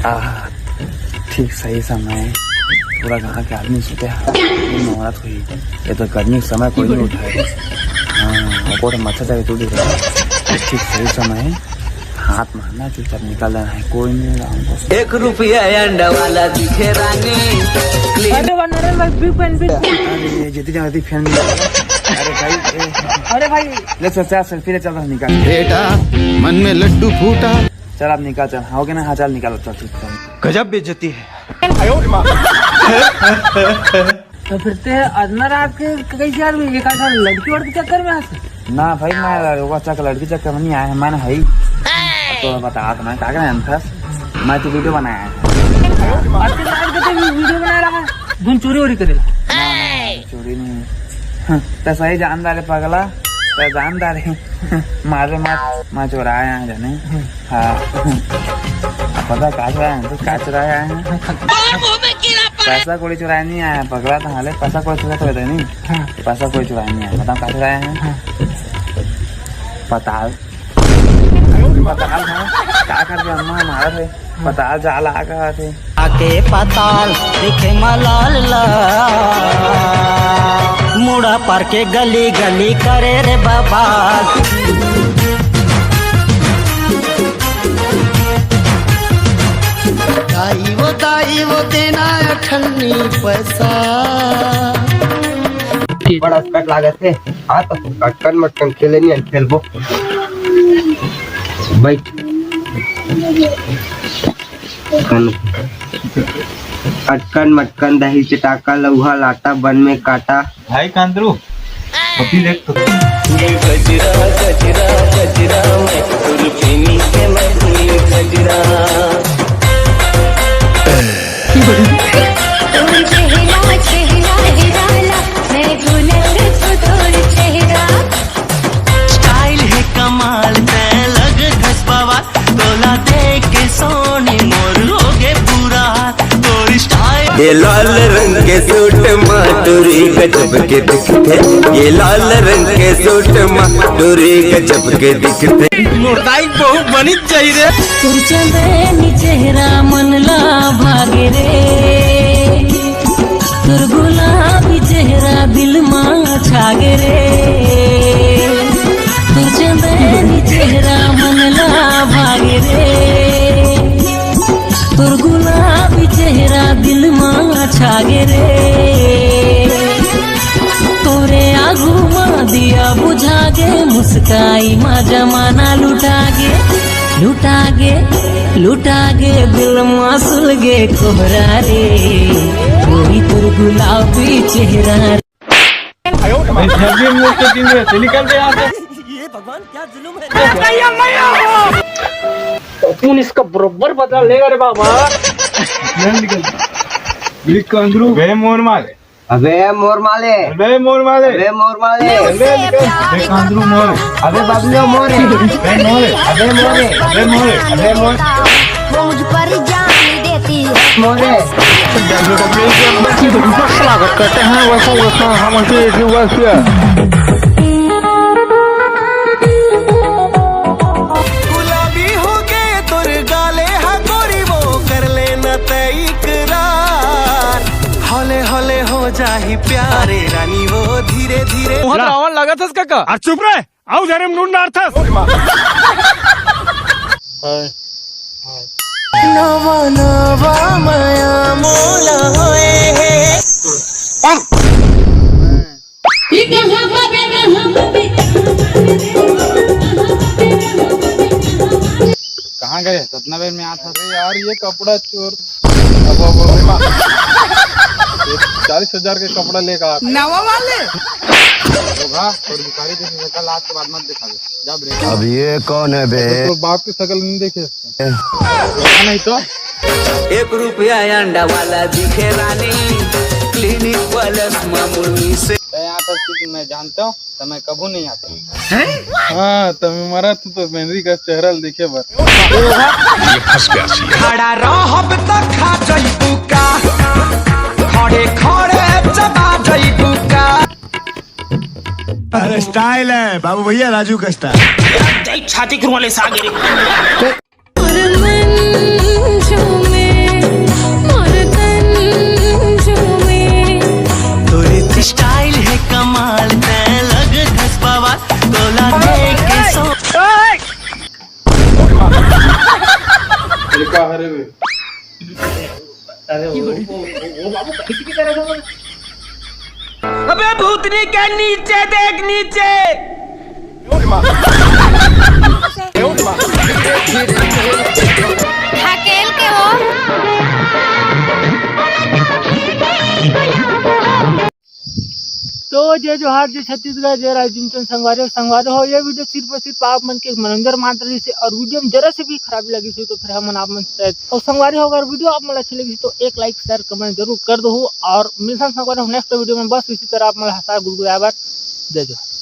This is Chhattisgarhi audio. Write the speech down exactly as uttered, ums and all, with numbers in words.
आह, ठीक सही समय, पूरा गांव के आदमी सुते हे, नवरात हुई। ये तो गर्मी के समय कोई नहीं उठा है। हाँ, ओकोट मच्छर जाके टूट गया। ठीक सही समय है, हाथ मारना, चुपचाप निकल जाना है, कोई नहीं होगा हमको। एक रुपया अंडा वाला दिखे रानी। अरे वाह, नरेश भाई, big fan, big fan। अरे, ये जीती जाओ, जीती fan। अरे भाई, ए, अरे भाई, ले चल, चल, selfie ले, चल, निकल। बेटा, मन में लड्डू फूटा। चल, आप निकल, चल। हाँ, हो गया ना? हाँ, चल, निकल, चल, ठीक, चल। गजब बेइज्जती है। तो फिर ते अदना रात के कैसे यार, ये का था, लड़की वड़की चक्कर में हंस? ना भाई, मैं लड़का चक्कर, लड़की चक्कर में नहीं आया है, मैं ना है ही। तो बता, तो मैं क्या करें, अंथस? मैं तो video बनाया है। अदना रात के तो video बना रहा है, धुन चोरी वोरी करेला। ना, ना, चोरी नहीं। तो सही जानदार है पगला, तो जानदार है। मारे मत, मैं चोराया है जाने। हाँ। अब पता का चुराया है? तो का चुराया है? पैसा कोई चुराया नहीं आया, पकड़ा था हाले, पैसा कोई चुरा तो नहीं। हाँ। पैसा कोई चुराया नहीं आया, बताओ का चुराया है? हाँ। पताल। पताल, हाँ। का कर दे अम्मा हमारा थे? पताल जाला का थे। आके पताल दिखे मलाल ला, मुड़ा पर के गली गली करे रे बाबा। दाई वो, दाई वो, देना अठन्नी पैसा। बड़ा स्कट लागत है। हाँ, तो अटकन मटकन खेले नहीं, खेलबो। बैठ। अटकन मटकन, दही चटाका, लौहा लाटा, बन में काटा। भाई कांदरू, अभी देख तो। स्टाइल है कमाल, तै लग घसपावा, तोला देख के सोनी मोर होगे पूरा हाल। तोर स्टाइल। ये लाल रंग के सूट मा टूरी गजब के दिखथे, ये लाल रंग के सूट मा टूरी गजब के दिखथे। मोर दाई बहुत बनित जाई रे। तोर चंदैनी चेहरा मन ला भागे रे, तोर गुलाबी चेहरा दिल मा छागे रे। तोर चंदैनी चेहरा मन ला भागे रे, तोर गुलाबी चेहरा दिल मा छागे रे। तोरे आगू मा दिया बुझागे, मुस्काई मा जमाना लुटागे, लुटागे, लुटागे दिल मा सुलगे कोहरा रे, कोई तोर गुलाबी चेहरा। अबे जल्दी मुंह के दिन में से निकल दे यहाँ से। ये भगवान क्या जुल्म है। तू इसका बरोबर बदला लेगा रे बाबा। निकल। अबे मोर मारे। अबे मोर माले। अबे मोर माले। अबे मोर माले। अबे निकल। अबे कांदरू मोर। अबे बबलू मोरे। अबे मोरे। अबे मोरे। अबे मोरे। अबे मोरे। वो मुझ पर जान देती है। मोरे। स्वागत करते हैं, welcome, welcome, हम ऐसे एक ही वर्ष किया। गुलाबी हो गए तोर गाले हा गोरी, वो कर लेना तय इकरार। हौले हौले हो जाही प्यारे रानी वो धीरे धीरे। मोहन रावण लागत हस काका। अरे चुप रे। आऊ जाने नून डारथस। नवा नवा माया मोला होए हे। कहाँ गए? सतना बेर में आता। अरे यार, ये कपड़ा चोर। अब, अब, अब, ये चालीस हजार के कपड़ा लेकर आता। नवा वाले। होगा, थोड़ी भिखारी जैसी शक्ल आज के बाद मत दिखावे। जा ब्रेक। अब ये कौन है बे? तो बाप की शक्ल नहीं देखे इसको। ए। नहीं तो। एक रुपया अंडा वाला दिखे रानी, Clinic Plus मामूली से। मैं यहाँ पर किसी मैं जानता हूँ, तो मैं कभू नहीं आता। हाँ, तमे मरा तू तो मेहंदी का चेहरा देखे बर। ये फंस गया सी। खड़ा रहब त खा जइबू का, खड़े खड़े चबा जइबू का। अरे स्टाइल है बाबू भैया, राजू का स्टाइल। छाती कुरवाले सागे रे। और मन जो अबे भूतनी के नीचे देख, नीचे। ढकेल के वो। तो जय जोहार, जय छत्तीसगढ़, जय राज जिमचंद। संगवारी हो, संगवारी हो, ये वीडियो सिर्फ और सिर्फ आप मन के मनोरंजन मात्र रहिस हे और वीडियो में जरा से भी खराबी लगिस हे तो फिर हमन आप मन से, और संगवारी हो, अगर वीडियो आप मन ला अच्छी लगिस हे तो एक लाइक, शेयर, कमेंट जरूर कर दो और मिलथन संगवारी हो नेक्स्ट वीडियो में। बस इसी तरह आप मन ला हंसा गुदगुदाए बर जय जोहार।